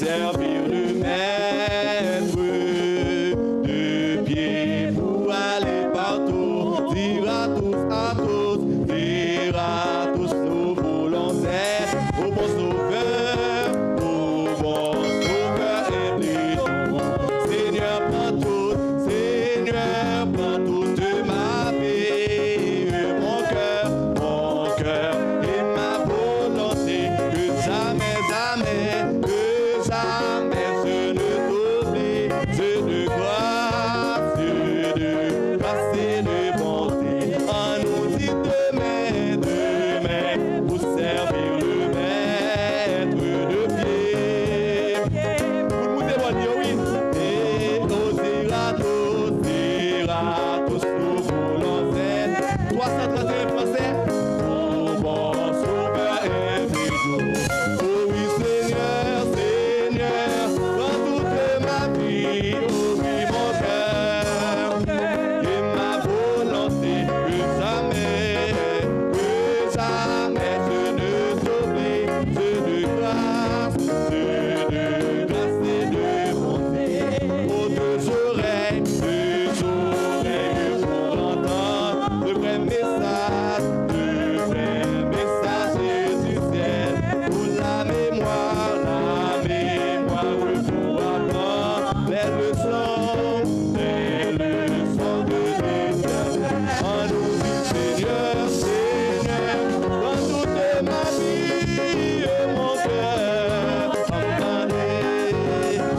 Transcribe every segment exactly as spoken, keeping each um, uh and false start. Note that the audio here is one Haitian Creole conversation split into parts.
Servir le maître de pied pour aller partout, dire à tous, à tous, dire à tous nos volontaires, au bon sauveur, au bon sauveur et Seigneur, prends tout, Seigneur, prends toute ma vie, mon cœur, mon cœur et ma volonté, que jamais, jamais, que jamais je ne t'oublie. Dieu de grâce, Dieu de grâce et de bonté. Ann nou di demen, demen, pour servir le maître de pied. Pou l moute bò l yo, wi. Et aux iratos, iratos, nos volontaires. Twa san trant et un fransè. Mon bon sauveur est toujours. Oh oui, Seigneur, Seigneur, dans toute ma vie, oh oui, mon cœur et ma volonté, que jamais, que jamais je ne t'oublie, Dieu de grâce, Dieu de grâce et de bonté. Oh, deux oreilles, deux oreilles pour entendre le vrai message, le vrai message du ciel. Pour la mémoire, la mémoire pour apprendre les leçons, les leçons de l'Éternel. Ann nou di Seigneur, Seigneur, dans toute ma vie, mon cœur,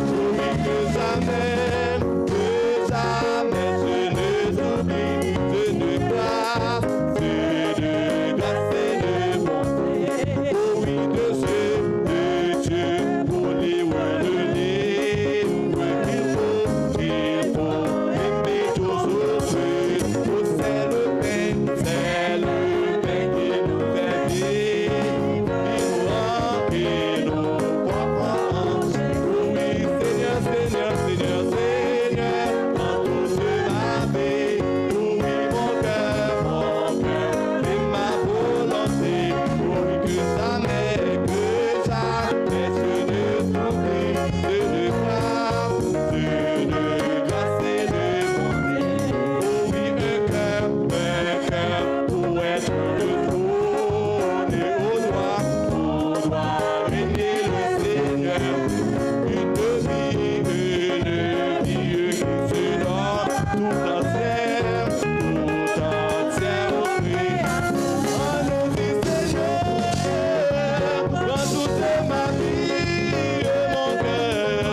pour oui, que jamais, que jamais je ne t'oublie, Dieu de grâce, Dieu de grâce et de bonté. Oh oui, de Dieu, de Dieu, pour les relever, pour qu'il faut, qu'il faut aimer toujours plus. Oh, c'est le pain, c'est le pain qui nous fait vivre, qui nous rend, qui nous Oui, Seigneur, Seigneur, Seigneur, Seigneur, dans toute ma vie, oui, mon cœur, mon cœur, et ma volonté, oui, que jamais, que jamais je ne t'oublie, de grâce, de grâce et de bonté. Oui, un cœur, un cœur, pour être de trône au droit, au droit, régner le Seigneur. Une vie, une vie qui se donne tout entière, tout entière au Christ. Ann nou di Seigneur, prends toute ma vie, mon cœur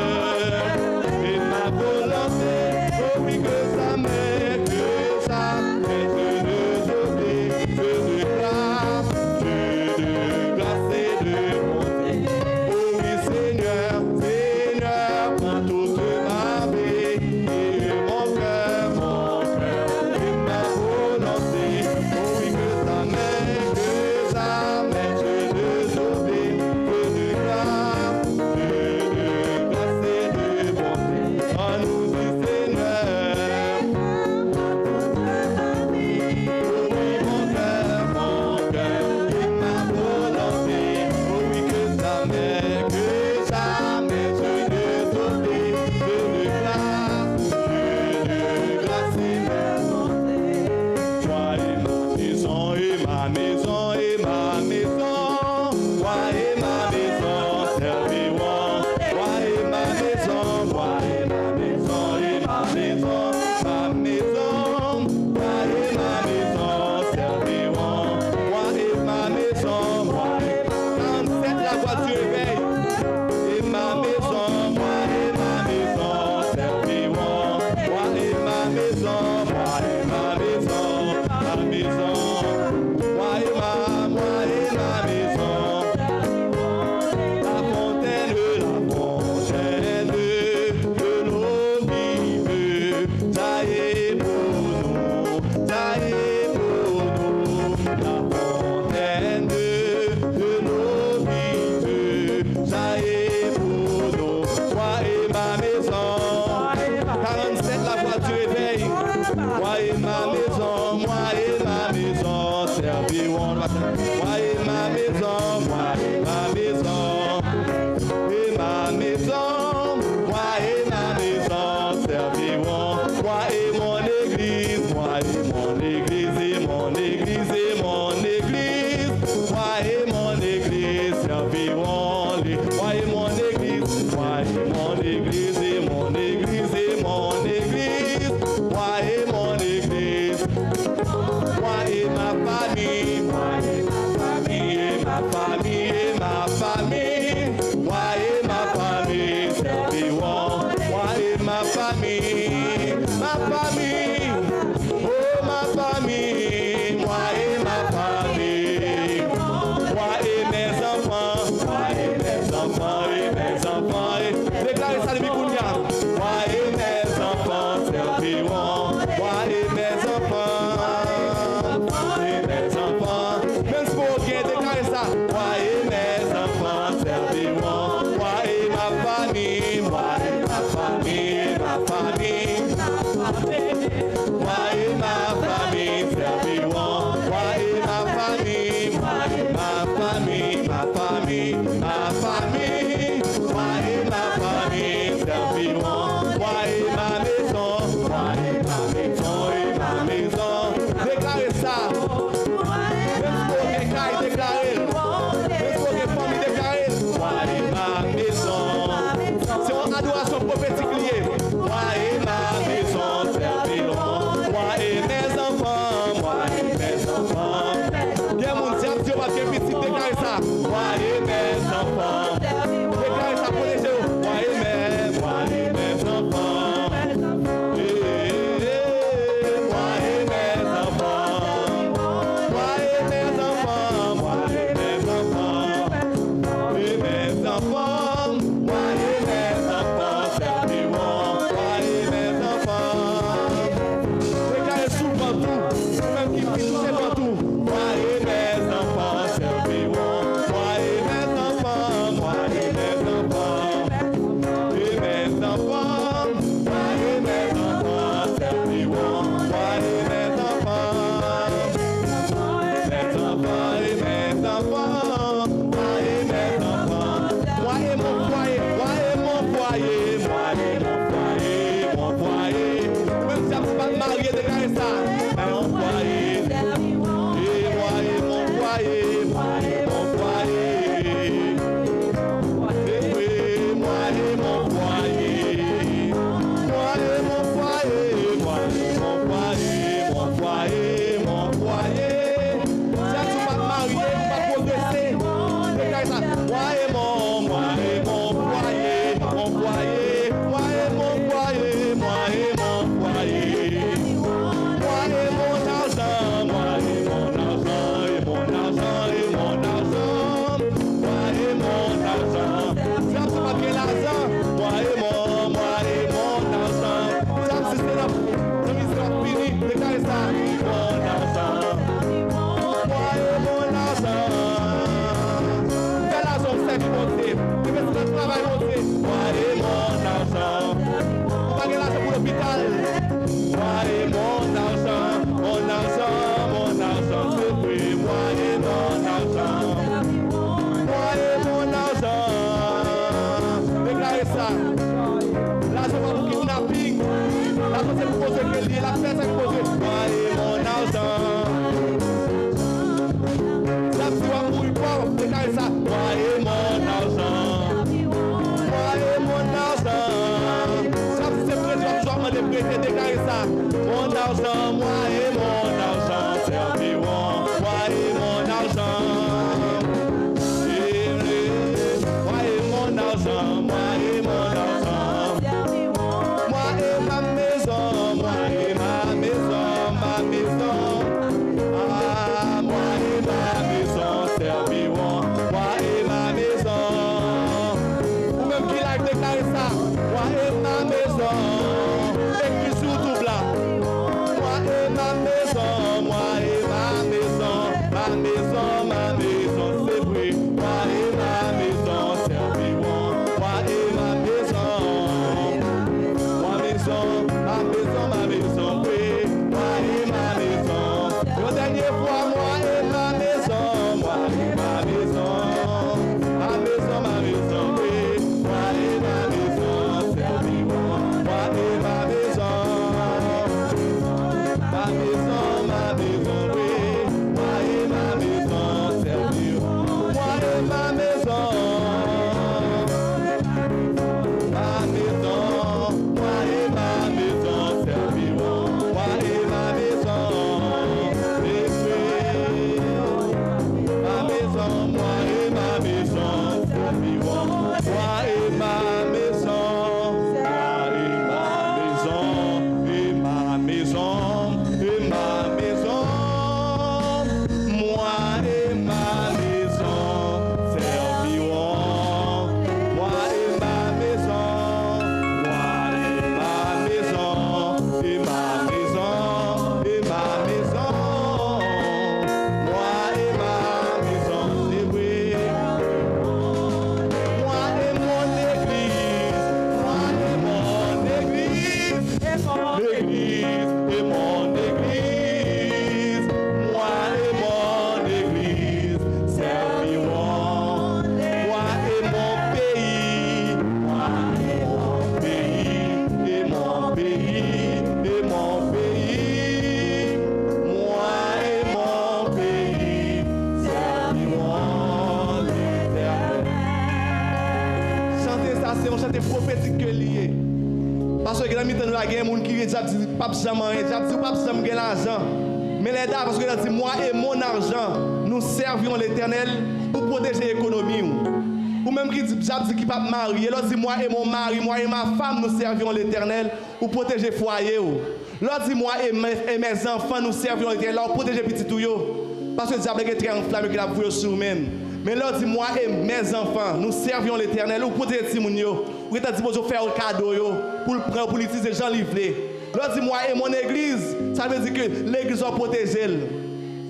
et ma volonté, oh oui, que jamais, que jamais je ne t'oublie, Dieu de grâce, Dieu de grâce et de bonté. Oh oui, Seigneur, Seigneur, prends toute ma vie, et mon cœur, mon cœur, et ma volonté. Oh oui, que jamais, que jamais je ne t'oublie, Dieu de grâce, Dieu de grâce et de bonté. Ann nou di Seigneur, oui, mon cœur, mon cœur, et ma volonté. Oh oui, que jamais, que jamais je ne t'oublie, Dieu de grâce, Dieu de grâce et de bonté. Toi et ma maison, et ma maison, et ma maison. Toi et ma maison serviront. Toi et ma maison, toi et ma maison, et ma maison, ma maison. Toi et ma maison serviront. Toi et ma maison, moi et ma... Quarante-sept, la voix du réveil. Et ma maison, moi et ma maison serviront. Moi et ma maison, moi et ma maison, ma maison. Moi et ma, moi et ma maison. La fontaine, la fontaine de l'eau vive, taillée pour nous, taillée pour nous. La fontaine de, de l'eau vive, Ma famille, moi et ma famille serviront. Moi et ma maison, moi et ma maison et ma maison. Déclarez ça. Menm si w gen kay, deklare l. Menm si w gen fanmi, deklare l. Moi et ma maison. Se yon adorasyon pwofetik li ye. Moi et ma maison serviront. Moi et mes enfants, moi et mes enfants. Gen moun, si ap di yo p ap gen pitit, deklare sa. Moi et mes enfants. Deklare sa, pwoteje yo. Moi et mes, moi et mes enfants. Eh, eh, eh, moi et mes enfants. Moi et mes enfants, moi et mes enfants. Et mes enfants, moi et mes enfants serviront. Moi et mes enfants. Deklare sou vant ou, ou menm ki pitit se vant ou. Moi et mes enfants serviront. Moi et mes enfants, moi et mes enfants. Et mes enfants, moi et mes enfants serviront. Moi et mes enfants. Mes enfants et mes enfants, moi et mes enfants. Moi et mon foyer, moi et mon foyer, moi et mon foyer, mon foyer. Ou menm si ap pa marye, deklare sa. Mon foyer. Et moi et mon foyer, moi et mon foyer. Moi et mon foyer. Moi et mon foyer, moi et mon foyer, mon foyer, mon foyer. Si ap di w pa marye, ou pa pwogrese, deklare sa. Moi et mon, moi et mon foyer, mon foyer. Moi et mon foyer, moi et mon foyer. Moi et mon argent, moi et mon argent, et mon argent, et mon argent. Moi et mon argent. Si ap di w pa gen lajan, moi et mon, moi et mon argent. Si ap di se nan, nan mizè w ap fini, deklare sa. Mon argent. Moi et mon argent. Fè lajan w sèvi Bondye. Envesti nan travay Bondye. Moi et mon argent. Ou pa gen lajan pou lopital. Moi et mon argent, mon argent, mon argent, c'est vrai. Moi et mon argent. Moi et mon argent. Deklare sa. Lajan pa pou kidnaping. Lajan se pou Bondye ke l ye. L ap fè sa k Bondye. Moi et mon argent. Sa di w ap mouri pòv, deklare sa. Moi et mon argent. Moi et mon argent. Sa di se prete w ap jwe, mande prete, deklare sa. Mon argent, moi et mon argent serviront. Moi et mon argent. Moi et mon argent, moi et mon argent. Moi et ma maison, moi et ma maison, ma maison. Ah, moi et ma maison serviront. Moi et ma maison. Ou menm ki live, deklare sa. Moi et ma maison. Ekri sou YouTube la. Moi et ma maison, moi et ma maison. Ma maison, ma maison, c'est vrai. Moi et ma maison serviront. Moi et ma maison. Ma maison, ma maison, ma maison, oui. Moi et ma maison. Yon dènye fwa, moi et ma maison. Moi et ma maison. Ma maison, ma maison, oui. Moi et ma maison serviront. Moi et ma maison. Ma maison, ma maison, oui. Moi et ma maison serviront. Moi et ma maison. Ma maison, moi et ma maison serviront. Moi et ma maison, béni. Ma maison, moi et ma maison serviront. Moi et ma maison, moi et ma maison, et ma maison, et ma maison. Moi et ma maison servirons. Moi et ma maison, moi et ma maison, et ma maison, et ma maison. Moi et ma maison, c'est vrai. Moi et mon église. Sa se yon chante pwofetik ke li ye. Paske gen nan mitan nou la, gen moun ki dyab di p ap janm anyen, dyab di ou p ap janm gen lajan. Men lè David, paske l di, moi et mon argent, nous servirons l'Éternel, ou pwoteje ekonomi w. Ou menm ki di, dyab di ki p ap marye, lè w di, moi et mon mari, moi et ma femme, nous servirons l'Éternel, ou pwoteje fwaye w. Lè w di, moi et mes, et mes enfants, nous servirons l'Éternel, la w pwoteje pitit ou yo. Paske dyab la gen trè anflame ke l ap voye sou ou menm. Men lè w di, moi et mes enfants, nous servirons l'Éternel, ou pwoteje timoun yo. Ou gentan di Bondye w fè yo kado yo, pou l pran yo, pou l itilize jan li vle. Lè w di, moi et mon église, sa vle di ke legliz la w pwoteje l.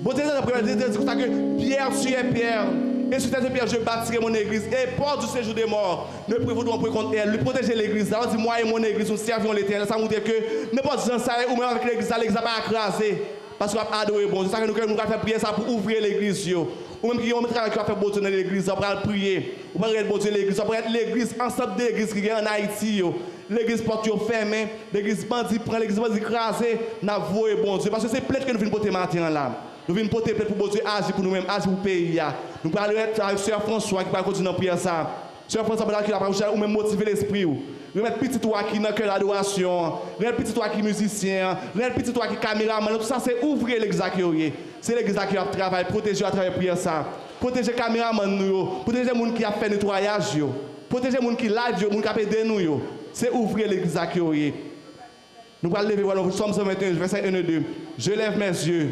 Bondye te di konsa ke pierre sur pierre, et sur cette pierre je bâtirai mon église, et porte du séjour des morts ne prévaudront point contre elle. Li pwoteje legliz la. Ou di, moi et mon église, nous servirons l'Éternel. Sa montre ke nenpòt jan sa ye, ou menm avèk legliz la, legliz la pa ka kraze. Paske w ap adore Bondye. Sa ke nou, nou ka fè priyè sa pou ouvriye legliz yo. Ou menm ki gen yon travay ki w ap fè pou Bondye nan legliz la, ou pral priye. Ou pral rèd Bondye legliz, ou pral rèd legliz, ansanm de legliz ki gen an Ayiti yo. Legliz pòt yo fèmen, legliz bandi pran, legliz bandi kraze, n ap voye Bondye. Paske se plent ke nou vin pote maten an la. Nou vin pote plent pou Bondye aji pou nou menm, aji pou peyi a. Nou pral rèd avèk sè François ki pral kondui nan priyè sa. Sè François, pandan ke l ap aji, ou menm motive lespri w. Remèt pitit ou a ki nan kè adorasyon an. Remèt pitit ou a ki mizisyen an. Remèt pitit ou a ki kameramann an. Tout sa se ouvriye legliz la ke yo ye. Se legliz la ke yo ap travay. Pwoteje yo atravè priyè sa. Pwoteje kameramann nou yo. Pwoteje moun ki ap fè netwayaj yo. Pwoteje moun ki live yo, moun k ap ede nou yo. Se ouvriye legliz la ke yo ye. Nou pral leve vwa nou, Sòm san venteyen, vèsè en e de. Je lève mes yeux.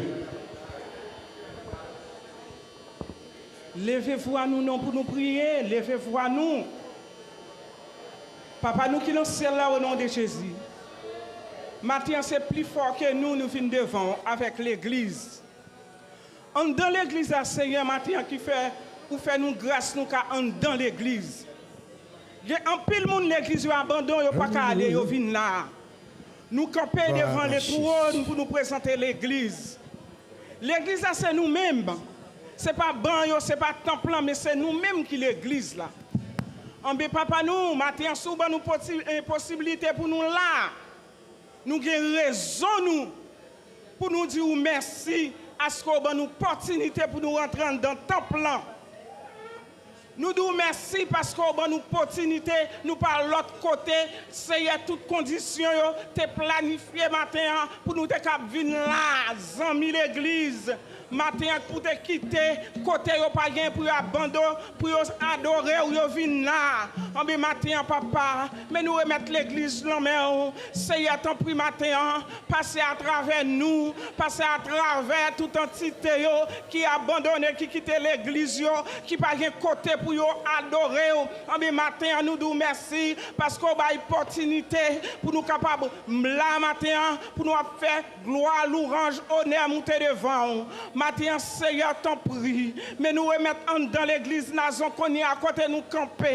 Leve vwa nou non pou nou priye, leve vwa nou. Papa nou ki nan syèl la, o non de Jezi. Maten an se pli fò ke nou, nou vin devan w avèk legliz. Anndan legliz la, Senyè, maten an ki fè ou fè nou gras, nou ka anndan legliz. Gen anpil moun legliz yo abandon, yo pa ka ale, yo vin la. Nou kanpe devan le twòn pou nou prezante legliz. Legliz la se nou menm. Se pa ban yo, se pa tanp lan, men se nou menm ki legliz la. Anben, Papa nou, maten an, si w ban nou poti-, eh, posiblite pou nou la, nou gen rezon nou pou nou di w mèsi aske w ban nou pòtinite pou nou rantre anndan tanp lan. Nou di w mèsi paske w ban nou pòtinite, nou pa lòt kote. Seyè, tout kondisyon yo te planifye maten an pou nou te kab vin la, zanmi legliz. Maten an pou te kite kote yo pa gen pou yo abandon, pou yo adore w, yo vin la. Anben maten an, Papa, men nou remèt legliz nan men w. Seyè, tanpri maten an, pase atravè nou, pase atravè tout antite yo ki abandone, ki kite legliz yo, ki pa gen kote pou yo adore w. Anben maten an, nou di w mèsi paske w bay pòtinite pou nou kapab la maten an, pou nou ap fè glwa, louwanj, onè moute devan w. Maten an, Seyè, tanpri, men nou remèt anndan legliz Nazon kounye a kote nou kanpe.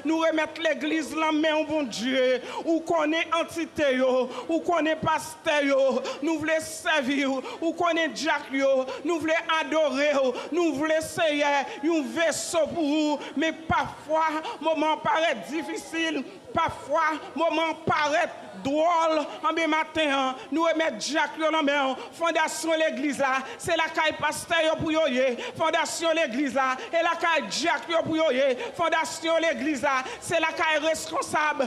Nou remèt legliz lan men w, Bondye. Ou konnen antite yo, ou konnen pastè yo. Nou vle sèvi w. Ou konnen dyak yo. Nou vle adore w. Nou vle, Seyè, yon veso pou ou. Men pafwa, moman an parèt difisil. Pafwa, moman an parèt dwòl. Anben maten an, nou remèt dyak yo nan men w. Fondasyon legliz la, se lakay pastè yo pou yo ye. Fondasyon legliz la, e lakay dyak yo pou yo ye. Fondasyon legliz la, se lakay reskonsab,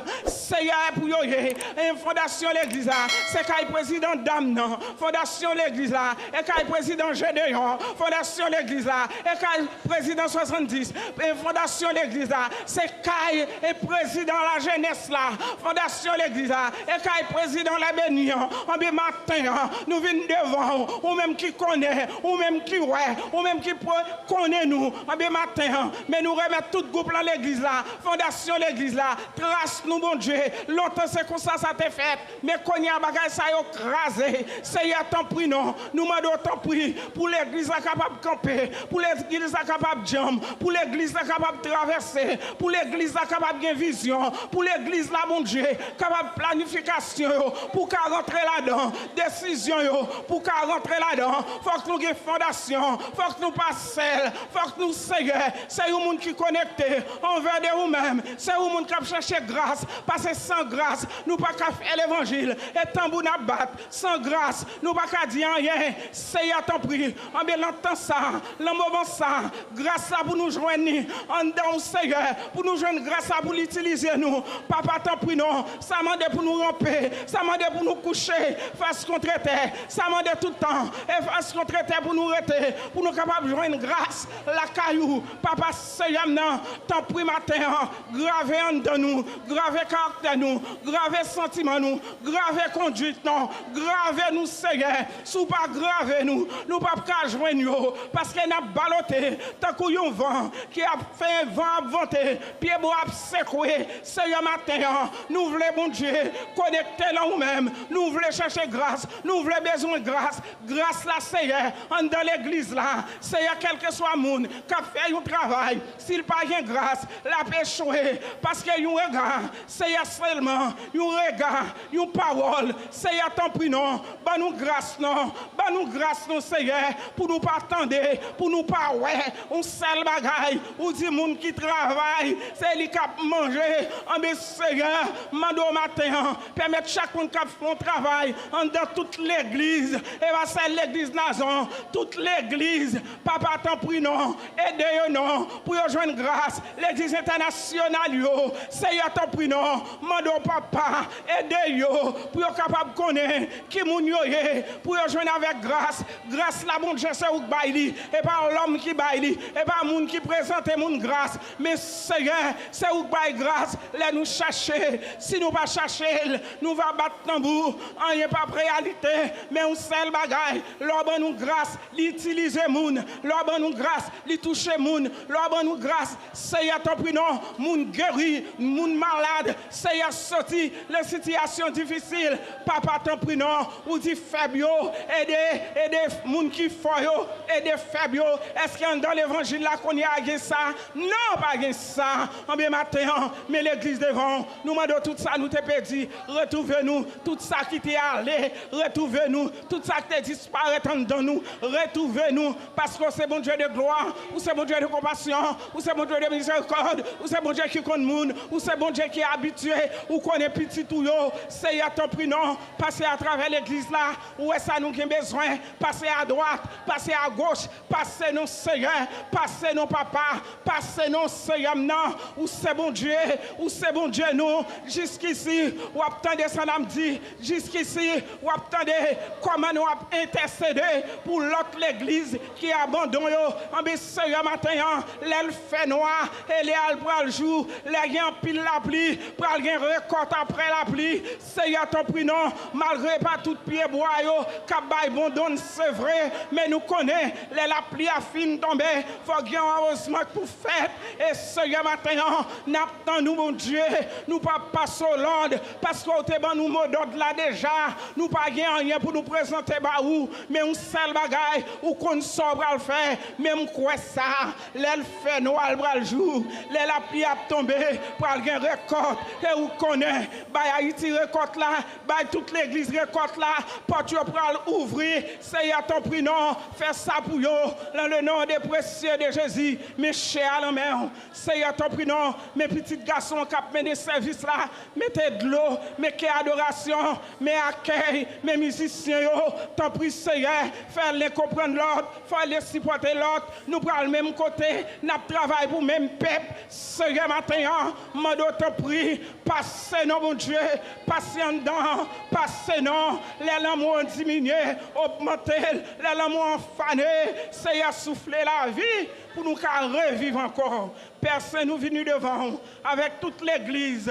Seyè, pou yo ye. E fondasyon legliz la, se kay prezidan dam nan. Fondasyon legliz la, e kay prezidan Jedeyon. Fondasyon legliz la, e kay prezidan swasanndis. E fondasyon legliz la, se kay e prezidan lajenès la. Fondasyon legliz la, e kay prezidan lè beni an. Anben maten an, nou vin devan w, ou menm ki konnen, ou menm ki wè, ou menm ki pwè konnen nou. Anben maten an, men nou remèt tout gwoup lan legliz la, fondasyon legliz la, tras nou, Bondye. Lontan se konsa sa te fèt. Men kounye a, bagay sa yo kraze. Seyè, tanpri non. Nou mande w tanpri pou legliz la kapab kanpe, pou legliz la kapab djanm, pou legliz la kapab travèse, pou legliz la kapab gen vizyon, pou legliz la, Bondye, kapab planifikasyon yo pou ka rantre ladan, desizyon yo pou ka rantre ladan. Fòk nou gen fondasyon, fòk nou pa sèl, fòk nou, Seyè, se yon moun ki konekte anvè de ou menm, se yon moun k ap chèche gras, paske san gras, nou pa ka fè levanjil, e tanbou n ap bat, san gras, nou pa ka di anyen, Seyè, tanpri, anben nan tan sa, nan moman sa, gras la pou nou jwenn li anndan w, Seyè, pou nou jwenn gras la pou l itilize nou, Papa, tanpri non, sa mande pou nou ranpe, sa mande pou nou kouche, fas kont etè, sa mande tout tan, e fas kont etè pou nou rete, pou nou kapab jwenn gras lakay ou. Papa, Seyè m nan, tanpri maten an, grave anndan nou, grave karaktè nou, grave santiman nou, grave kondwit nou, grave nou, Seyè. Si w pa grave nou, nou p ap ka jwenn yo, paske n ap balote tankou yon van ki ap fè van ap vante, pyebwa ap sekwe. Seyè, maten an, nou vle, Bondye, konekte nan ou menm. Nou vle chèche gras, nou vle bezwen gras. Gras la, Seyè, anndan legliz la, Seyè, kèlkeswa moun k ap fè yon travay, si l pa gen gras, l ap echwe, paske yon rega, Seyè, sèlman yon rega, yon pawòl, Seyè, tanpri non, ban nou gras non, ban nou gras non, Seyè, pou nou pa tande, pou nou pa wè, yon sèl bagay, ou di moun ki travay, se li k ap manje, anben, Seyè, mande w maten an, pèmèt chak moun k ap fè yon travay anndan tout legliz, e pa sèl legliz Nazon, tout legliz, Papa, tanpri non, ede yo non, pou yo jwenn gras, legliz entènasyonal yo, Seyè, tanpri non, mande w, Papa, ede yo, pou yo kapab konnen ki moun yo ye, pou yo jwenn avèk gras, gras la, Bondye, se ou k bay li, e pa lòm ki bay li, e pa moun ki prezante moun gras, men Seyè, se ou k bay gras, lè nou chache, si nou pa chache l, nou va bat tanbou, anyen p ap reyalite, men yon sèl bagay, lè w ban nou gras, li itilize moun, lè w ban nou gras, li touche moun, lè w ban nou gras, Seyè, tanpri non, moun geri, moun malad, Seyè, soti nan sitiyasyon difisil, Papa, tanpri non, ou di fèb yo, ede, ede moun ki fò yo, ede fèb yo, èske anndan levanjil la kounye a gen sa? Non, pa gen sa. Anben maten an, men legliz devan w. Nou mande w tout sa nou te pèdi, retwouve nou. Tout sa ki te ale, retwouve nou. Tout sa ki te disparèt anndan nou, retwouve nou. Paske w se Bondye de glwa, ou se Bondye de konpasyon, ou se Bondye de mizerikòd, ou se Bondye ki konn moun, ou se Bondye ki abitye, ou konnen pitit ou yo. Seyè, tanpri non, pase atravè legliz la, ou wè sa nou gen bezwen, pase adwat, pase agoch, pase non, Seyè, pase non, Papa, pase non, Seyè m nan, ou se Bondye, ou se Bondye nou, jiskisi, w ap tande sa n ap di, jiskisi, w ap tande kòman nou ap entèsede pou lòt legliz ki abandon yo, anben, Seyè, maten an, lè l fè nwa, e lè al pral jou, lè gen anpil lapli, pral gen rekòt apre lapli, Seyè, tanpri non, malgre pa tout pyebwa yo k ap bay bon donn, se vre, men nou konnen, lè lapli a fin tonbe, fòk gen yon arozman k pou fèt. E Seyè, maten an, n ap tann ou, Bondye, nou p ap pase w lòd, paske w te ban nou modòd la deja. Nou pa gen anyen pou nou prezante ba ou, men yon sèl bagay, ou konn sa w pral fè, men m kwè sa, lè l fè nwa l pral jou, lè lapli ap tonbe, pral gen rekòt, e ou konnen, bay Ayiti rekòt la, bay tout legliz rekòt la, pòt yo pral ouvri, Seyè, tanpri non, fè sa pou yo, dans le nom de précieux de Jésus, men chè a nan men w, Seyè, tanpri non, men pitit gason an k ap mennen sèvis la, mete dlo, men kè adorasyon, men akèy, men mizisyen yo, tanpri, Seyè, fè len konprann lòt, fè len sipòte lòt, nou pral menm kote, n ap travay pou menm pèp, Seyè, maten an, mande w tanpri, pase non, Bondye, pase anndan, pase non, lè lanmou an diminye, ogmante l, lè lanmou an fane, Seyè, soufle lavi pou nou ka reviv ankò. Pè Sen, nou vini devan w avèk tout legliz,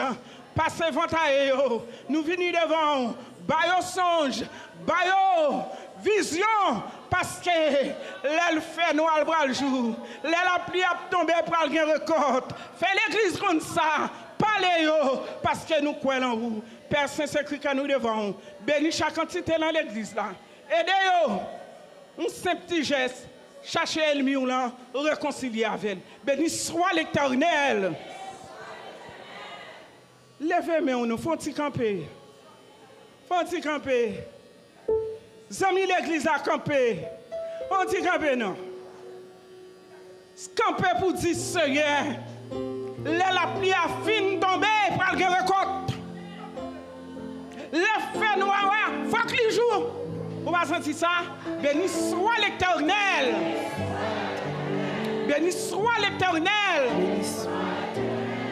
pase vantaye yo, nou vini devan w, ba yo sonj, ba yo vizyon, paske lè l fè nwa l pral jou, lè lapli ap tonbe pral gen rekòt. Fè legliz konn sa, pale yo, paske nou kwè nan ou. Pè Sen, se kri kè nou devan w. Beni chak antite nan legliz la. Ede yo. Yon senp ti jès, chache ènmi w lan, rekonsilye avè l. Béni soit l'Éternel. Leve men w non, fè yon ti kanpe. Fè yon ti kanpe. Zanmi legliz la, kanpe. Anti kanpe non. Kanpe pou di, Seyè, lè lapli a fin tonbe, pral gen rekòt. Lè fènwa a, fòk li jou. Ou pa santi sa? Béni soit l'Éternel. Béni soit l'Éternel.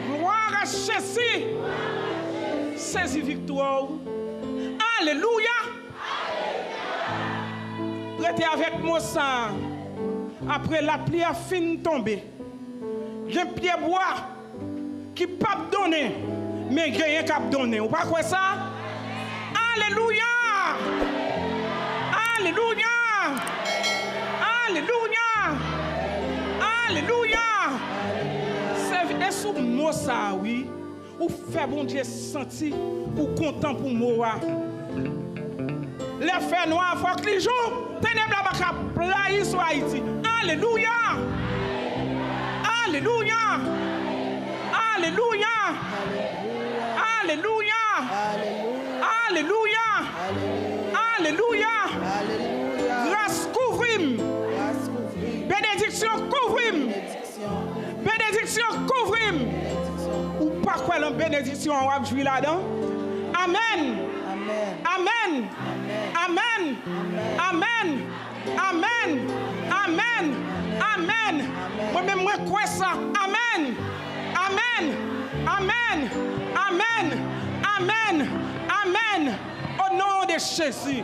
Gloire à Jésus. Sezi viktwa w. Alelouya. Rete avèk mo sa a. Apre lapli a fin tonbe, gen pyebwa ki p ap donnen, men genyen k ap donnen. Ou pa kwè sa? Alelouya! Alelouya! Alelouya! Alelouya! Sèvi, e sou mo sa a, wi. Ou fè Bondye santi ou kontan pou mo a. Lè fènwa a, fòk li jou, tenèb la pa ka blayi sou Ayiti. Alelouya! Alelouya! Alelouya! Alelouya! Alelouya! Alelouya! Gras kouvri m! Benediksyon kouvri m! Benediksyon kouvri m. Ou pa kwè nan benediksyon an, w ap jwi ladan. Amèn. Amèn. Amèn. Amèn. Amèn. Amèn. Mwen menm mwen kwè sa. Amèn. Amèn. Amèn. Amèn. Amèn. Amèn. O non de Jezi.